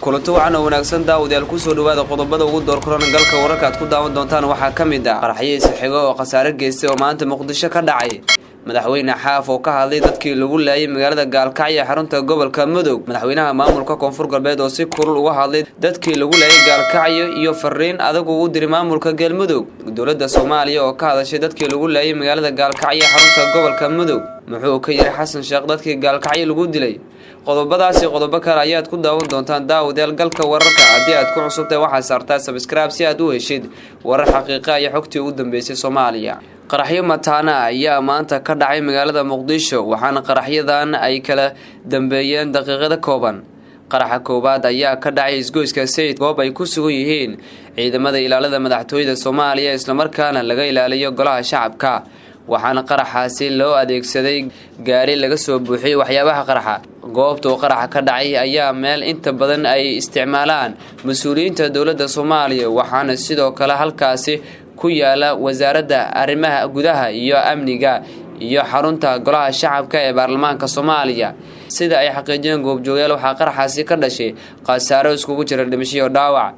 Kulanto wacan oo wanaagsan, daawadayaal, kusoo dhawaada qodobada ugu doorkaroon galka wararka aad ku daawan doontaan. Waxaa ka mid ah qaraxyo isxigo oo khasaare geystay oo maanta Muqdisho ka dhacay, Madaxweyne Xaaf oo ka hadlay dadkii lagu laayay magaalada Gaalkacyo, xarunta gobolka Mudug, madaxweynaha maamulka Koonfur Galbeed oo si kulul uga hadlay dadkii lagu laayay Gaalkacyo iyo fariin adag ugu diray maamulka Galmudug, dowladda Soomaaliya oo ka hadashay dadkii lagu laayay magaalada Gaalkacyo, xarunta gobolka Mudug. Muxuu ka yiri Xasan Sheekh dadkii Gaalkacyo lagu dilay? Qodobadaasi, qodobo kale ayaad ku daawan doontaan, daawadayaal, galka wararka. Haddii aad ku cusubtahay, waxaad saartaa subscribe si aad u heshid warar xaqiiqa iyo xogtii ugu dambeysay Soomaaliya. Qaraxyo mataana ayaa maanta ka dhacay magaalada Muqdisho, waxaana qaraxyadan ay kala dambeeyeen daqiiqada kooban. Qaraxa koowaad ayaa ka dhacay isgoyska Sayid, goob ay ku sugan yihiin ciidamada ilaalada madaxtooyada Soomaaliya, islamarkaana laga ilaaliyo golaha shacabka, waxaana qaraxaasi loo adeegsaday gaari laga soo buuxiyey waxyaabaha qaraxa. Goobta uu qaraxa ka dhacay ayaa meel inta badan ay isticmaalaan mas-uuliyiinta dowladda Soomaaliya, waxaana sidoo kale halkaasi ku yaala wasaaradda arrimaha gudaha iyo amniga iyo xarunta golaha shacabka ee baarlamaanka Soomaaliya. Sida ay xaqiijiyeen goobjoogayaal, waxaa qaraxaasi ka dhashay khasaaro iskugu jira dhimasho dhaawac.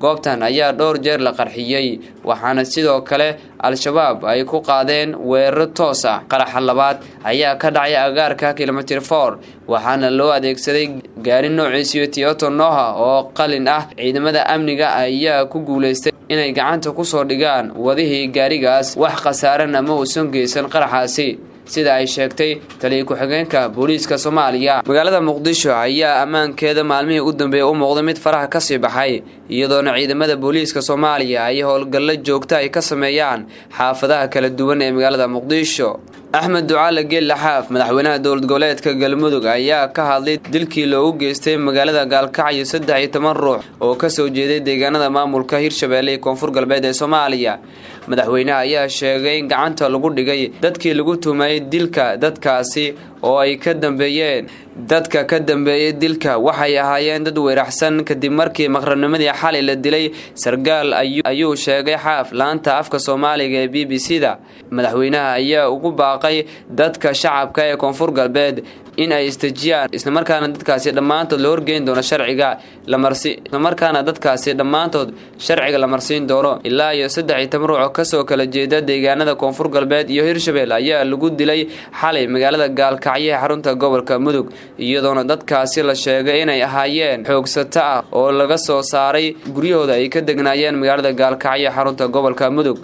Goobtan ayaa dhowr jeer la qarxiyey, waxaana sidoo kale Al-Shabaab ay ku qaadeen weeraro toos ah. Qaraxa labaad ayaa ka dhacay agaarka Kilometer 4, waxaana loo adeegsaday gaari noociisiyo Toyota Noah oo qalin ah. Ciidamada amniga ayaa ku guuleystay inay gacanta kusoo dhigaan wadihii gaarigaas, wax khasaarana ma uusan geysan qaraxaasi, sida ay sheegtay taliya ku-xigeenka booliiska Soomaaliya. Magaalada Muqdisho ayaa ammaankeeda maalmihii u dambeeyay u muuqday mid faraha kasii baxay, iyadoona ciidamada booliiska Soomaaliya ay howlgallo joogta ay ka sameeyaan xaafadaha kala duwan ee magaalada Muqdisho. Axmed Ducaale Geelle Xaaf, madaxweynaha dowlad goboleedka Galmudug, ayaa ka hadlay dilkii loogu geystay magaalada Gaalkacyo 13 ruux oo kasoo jeeday deegaanada maamulka Hirshabeelle iyo Koonfur Galbeed ee Soomaaliya. Madaxweynaha ayaa sheegay in gacanta lagu dhigay dadkii lagu tumayay dilka dadkaasi oo ay ka dambeeyeen. Dadka ka dambeeyay dilka waxay ahaayeen dad weeraxsan kadib markii maqrabnimadii xalay la dilay sargaal, ayuu sheegay Xaaf laanta afka Soomaaliga ee BBC da. Madaxweynaha ayaa ugu baaqay dadka shacabka ee Koonfur Galbeed in ay isdejiyaan, islamarkaana dadkaasi dhammaantood la horgeyn doono sharciga lamarsi, islamarkaana dadkaasi dhammaantood sharciga la marsiin doono. Ilaa iyo 13 ruux oo kasoo kala jeeda deegaanada Koonfur Galbeed iyo Hirshabelle ayaa lagu dilay xalay magaalada Gaalkacyo ee xarunta gobolka Mudug, iyadoona dadkaasi la sheegay inay ahaayeen xoogsato ah oo laga soo saaray guryahooda ay ka degnaayeen magaalada Gaalkacyo ee xarunta gobolka Mudug.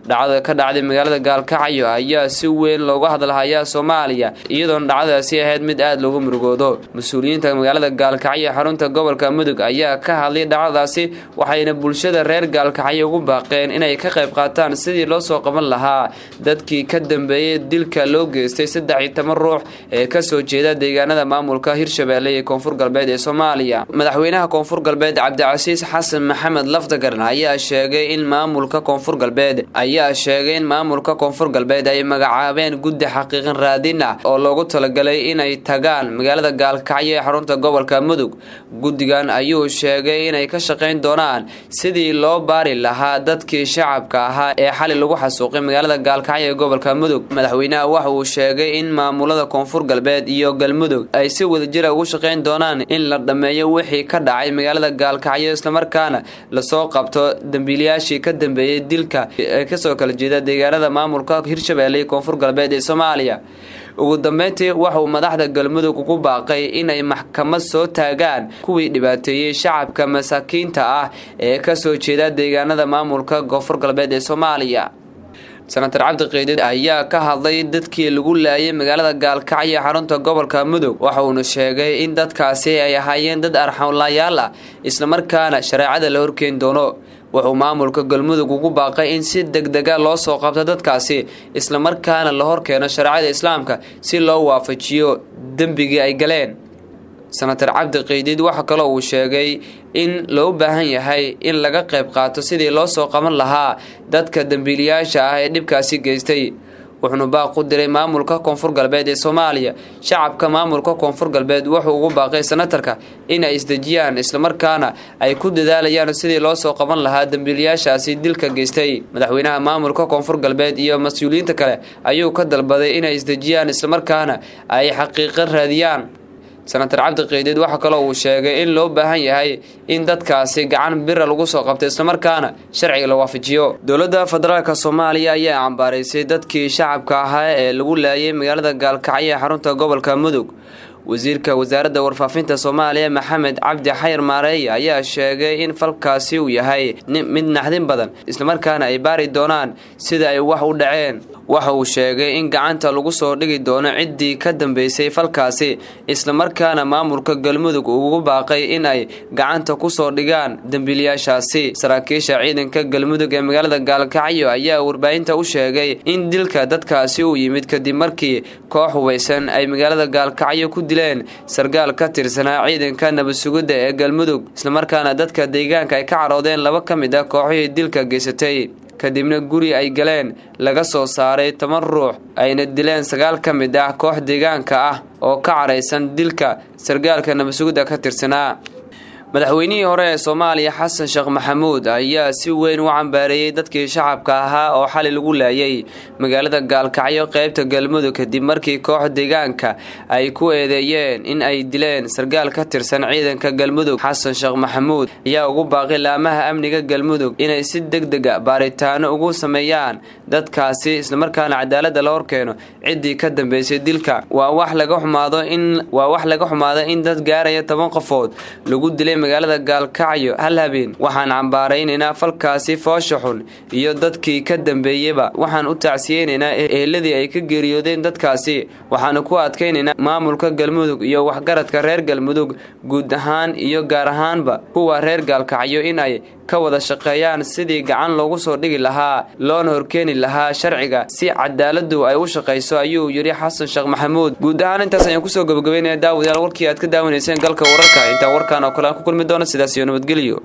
Dhacdada ka dhacday magaalada Gaalkacyo ayaa si weyn looga hadalhayaa Soomaaliya, iyadoona dhacdadaasi ahayd mid aada loogu murugoodo. Mas-uuliyiinta magaalada Gaalkacyo ee xarunta gobolka Mudug ayaa ka hadlay dhacdadaasi, waxayna bulshada reer Gaalkacyo ugu baaqeen inay ka qayb qaataan sidii loo soo qaban lahaa dadkii ka dambeeyey dilka loo geystay 13 ruux ee kasoo jeeda deegaanada maamulka Hirshabeelle iyo Koonfur Galbeed ee Soomaaliya. Madaxweynaha Koonfur Galbeed Cabdicasiis Xasan Maxamed Lafdagaran ayaa sheegay in maamulka Koonfur Galbeed ay magacaabeen guddi xaqiiqin raadin ah oo loogu talagalay inay tagaan magaalada Gaalkacyo ee xarunta gobolka Mudug. Guddigan ayuu sheegay inay ka shaqayn doonaan sidii loo baari lahaa dadkii shacabka ahaa ee xali lagu xasuuqay magaalada Gaalkacyo ee gobolka Mudug. Madaxweynaha waxa uu sheegay in maamulada Koonfur Galbeed iyo Galmudug ay si wadajira ugu shaqayn doonaan in la dhammeeyo wixii ka dhacay magaalada Gaalkacyo, islamarkaana lasoo qabto dambiilayaashii ka dambeeyey dilka ee kasoo kala jeeda deegaanada maamulka Hirshabeelle iyo Koonfur Galbeed ee Soomaaliya. Ugu dambeyntii, waxauu madaxda Galmudug ugu baaqay inay maxkamad soo taagaan kuwii dhibaateeyey shacabka masaakiinta ah ee kasoo jeeda deegaanada maamulka Koonfur Galbeed ee Soomaaliya. Senator Cabdi Qeydid ayaa ka hadlay dadkii lagu laayay magaalada Gaalkacyo, xarunta gobolka Mudug, waxa uuna sheegay in dadkaasi ay ahaayeen dad arxanlayaal ah, islamarkaana shareecada la horkeyn doono. Wuxuu maamulka Galmudug ugu baaqay in si degdega loo soo qabto dadkaasi, islamarkaana la horkeeno shareecada Islaamka si loo waafajiyo dembigii ay galeen. Senator Cabdi Qeydiid waxa kaloo uu sheegay in loo baahan yahay in laga qayb qaato sidii loo soo qaban lahaa dadka dembiilayaasha ah ee dhibkaasi geystay, wuxuuna baaq u diray maamulka Koonfur Galbeed ee Soomaaliya. Shacabka maamulka Koonfur Galbeed wuxuu ugu baaqay senatarka in ay isdejiyaan, islamarkaana ay ku dadaalayaan sidii loo soo qaban lahaa dembiilayaashaasi dilka geystay. Madaxweynaha maamulka Koonfur Galbeed iyo mas-uuliyiinta kale ayuu ka dalbaday inay isdejiyaan, islamarkaana ay xaqiiqo raadiyaan. Senator Cabdi Qeydiid waxaa kaloo uu sheegay in loo baahan yahay in dadkaasi gacan bira lagu soo qabto, islamarkaana sharciga la waafajiyo. Dowladda Federaalka Soomaaliya ayaa cambaaraysay dadkii shacabka ahaa ee lagu laayay magaalada Gaalkacyo ee xarunta gobolka Mudug. Wasiirka Wasaaradda Warfaafinta Soomaaliya, Maxamed Cabdi Xayr Maareeye, ayaa sheegay in falkaasi uu yahay mid naxdin badan, islamarkaana ay baari doonaan sida ay wax u dhaceen. Waxa uu sheegay in gacanta lagu soo dhigi doono ciddii ka dambeysay falkaasi, islamarkaana maamulka Galmudug ugu baaqay in ay gacanta kusoo dhigaan dembiilayaashaasi. Saraakiisha ciidanka Galmudug ee magaalada Gaalkacyo ayaa warbaahinta u sheegay in dilka dadkaasi uu yimid kadib markii koox hubaysan ay magaalada Gaalkacyo ku dileen sargaal ka tirsanaa ciidanka nabad sugidda ee Galmudug, islamarkaana dadka deegaanka ay ka caroodeen laba ka mid ah kooxihii dilka geysatay, kadibna guri ay galeen laga soo saaray 10 ruux, ayna dileen 9 ka mid ah koox deegaanka ah oo ka caraysan dilka sargaalka nabadsugidda ka tirsanaa. Madaxweynihii hore ee Soomaaliya, Xasan Sheekh Maxamuud, ayaa si weyn u cambaareeyey dadkii shacabka ahaa oo xali lagu laayay magaalada Gaalkacyo qeybta Galmudug, kadib markii koox deegaanka ay ku eedeeyeen in ay dileen sargaal ka tirsan ciidanka Galmudug. Xasan Sheekh Maxamuud ayaa ugu baaqay laamaha amniga Galmudug inay si deg dega baaritaano ugu sameeyaan dadkaasi, islamarkaana cadaaladda la horkeeno ciddii ka dambeysay dilka. Waa wax laga xumaado in dad gaaraya 10 qofood lagu dilay magaalada Gaalkacyo hal habeen. Waxaan cambaaraynaynaa falkaasi foosha xun iyo dadkii ka dambeeyeyba. Waxaan u tacsiyeynaynaa eheladii ay ka geeriyoodeen dadkaasi. Waxaanu ku adkaynaynaa maamulka Galmudug iyo waxgaradka reer Galmudug guud ahaan iyo gaar ahaanba kuwa reer Gaalkacyo in ay ka wada shaqeeyaan sidii gacan loogu soo dhigi lahaa, loona horkeeni lahaa sharciga, si cadaaladu ay u shaqayso, ayuu yidhi Xasan Sheekh Maxamuud. Guud ahaan intaas ayaan kusoo gabagabeynaya, daawadayaal, warkii aad ka daawanayseen Galka Wararka. Intaa warkan oo kale aan ku kulmi doono, sidaas iyo nabadgelyo.